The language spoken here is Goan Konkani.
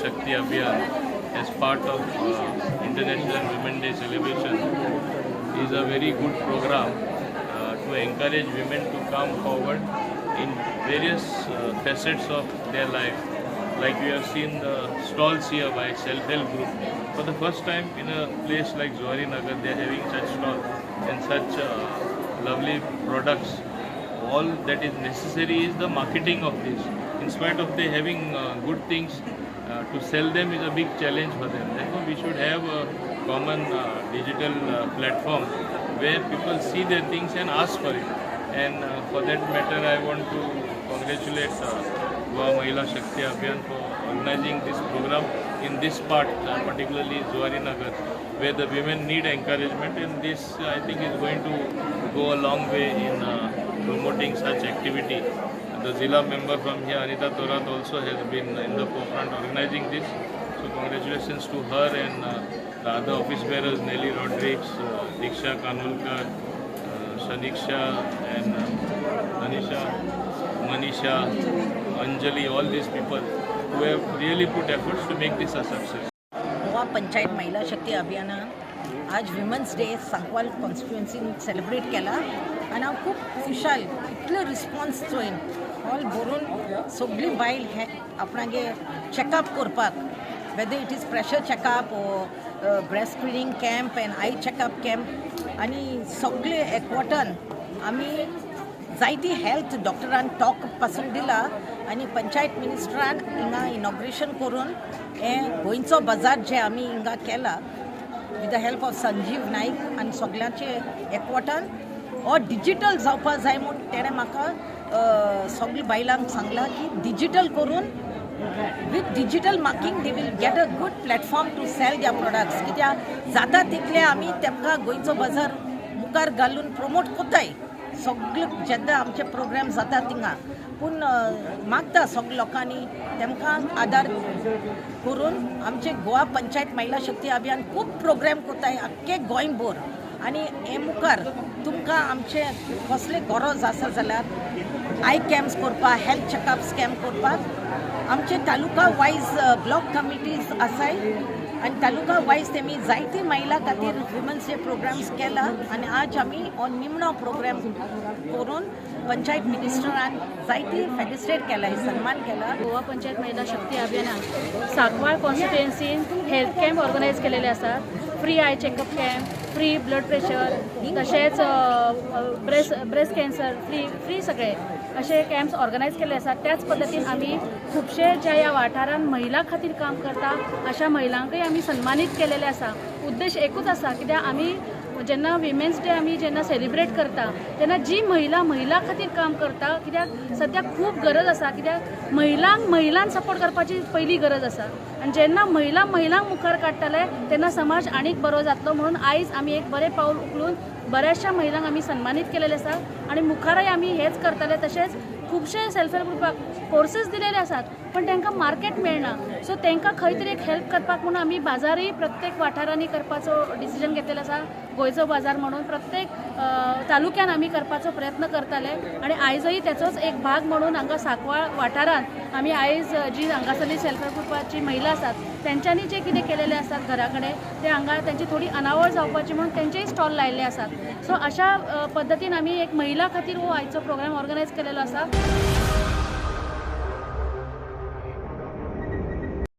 Shakti Abhiyan as part of International Women Day celebration is a very good program to encourage women to come forward in various facets of their life. Like we have seen the stalls here by self-help group. For the first time in a place like Zuarinagar, they are having such stalls and such lovely products. All that is necessary is the marketing of this. In spite of they having good things, to sell them is a big challenge for them. Therefore, we should have a common digital platform where people see their things and ask for it. And for that matter, I want to congratulate Goa Mahila Shakti Abhiyan for organizing this program in this part, particularly Zuarinagar, where the women need encouragement, and this I think is going to go a long way in promoting such activity. The Zilla member from here, Anita Thorat, also has been in the forefront organizing this. So congratulations to her and the other office bearers, Nelly Rodrigues, Diksha Kanulkar, Shaniksha and Manisha, Anjali, all these people who have really put efforts to make this a success. Goa panchayat महिला शक्ती अभियानान आज विमन्स डे सांकवाल कॉन्स्टिट्युएन्सीन सेलिब्रेट केला आनी हांव खूब खुशाल. इतलो रिस्पॉन्स चोयन ऑल भरून सगळी बायल हे आपणागे चॅकअप करपाक, whether it is pressure checkup or breast screening camp and eye checkup camp, आनी सगळे एकवटान आमी जायती हेल्थ डॉक्टरान टॉक पासून दिला आनी पंचायत मिनिस्टरान हिंगा इनॉग्रेशन करून हें गोंयचो बाजार जे आमी हिंगा केला with the help of Sanjeev Naik आनी सगल्यांचे एकवटान हो डिजिटल जावपा जाय म्हूण तेणें म्हाका सगल्या बायलांक सांगलां की डिजिटल करून with digital marking they will get a good platform to sell their products. कित्याक जाता तितले आमी तेमकां गोंयचो बाजार मुखार घालून प्रमोट कोताय सगळे जेन्ना आमचे प्रोग्राम जाता थिंगा. पूण मागता सगळे लोकांनी तेमकां आदार करून आमचे गोवा पंचायत महिला शक्ती अभियान खूब प्रोग्राम कोताय आख्खे गोंयभर. आनी हे मुखार तुमकां आमचे कसले गरज आसा जाल्यार I camps करपाक, हेल्थ चॅकअप्स कॅम्प करपाक आमचे तालुका वायज ब्लॉक कमिटीज आसाय आनी तालुका वायज तेमी जायती महिला खातीर वुमन्स डे प्रोग्राम्स केला आनी आज आमी हो निमणो प्रोग्राम करून पंचायत मिनिस्टरान जायती फेलिसिटेट केला, सन्मान केला. गोवा पंचायत महिला शक्ती अभियानान सांकवाळ कॉन्स्टिट्युएन्सीन हेल्थ कॅम्प ऑर्गनायज केलेले आसात. Free eye checkup camp, free blood pressure, तशेंच ब्रेस्ट कॅन्सर फ्री सगळे अशे कॅम्प्स ऑर्गनायज केल्ले आसात. त्याच पद्दतीन आमी खुबशे ज्या ह्या वाठारान महिला खातीर काम करता अशा महिलांकय आमी सन्मानीत केलेले आसा. उद्देश एकूच आसा, कित्याक आमी जेन्ना विमेन्स डे आमी जेन्ना सेलिब्रेट करता तेन्ना जी महिला महिला खातीर काम करता, कित्याक सद्या खूब गरज आसा, कित्याक महिलांक महिलान सपोर्ट करपाची पयली गरज आसा. आनी जेन्ना महिला महिलांक मुखार काडटले तेन्ना समाज आनीक बरो जातलो म्हणून आयज आमी एक बरें पावल उखलून बऱ्याचशा महिलांक आमी सन्मानीत केलेले आसा आनी मुखारय आमी हेच करतले. तशेंच खुबशे सेल्फ हेल्प ग्रुपाक कोर्सेस दिलेले आसात पण तांकां मार्केट मेळना, सो तांकां खंय तरी एक हेल्प करपाक म्हणून आमी बाजारूय प्रत्येक वाठारांनी करपाचो डिसिजन घेतलेलो आसा. गोंयचो बाजार म्हणून प्रत्येक तालुक्यान आमी करपाचो प्रयत्न करताले आनी आयजय त्याचोच एक भाग म्हणून हांगा सांकवाळ वाठारांत आमी आयज जी हांगासरली सेल्फ हेल्प ग्रुपाची महिला आसात तेंच्यांनी जे कितें केलेले आसात घरा कडेन ते हांगा तेंची थोडी अनावळ जावपाची म्हणून तेंचेय स्टॉल लायिल्ले आसात. सो अशा पद्दतीन आमी एक महिला खातीर हो आयचो प्रोग्राम ऑर्गनायज केलेलो आसा.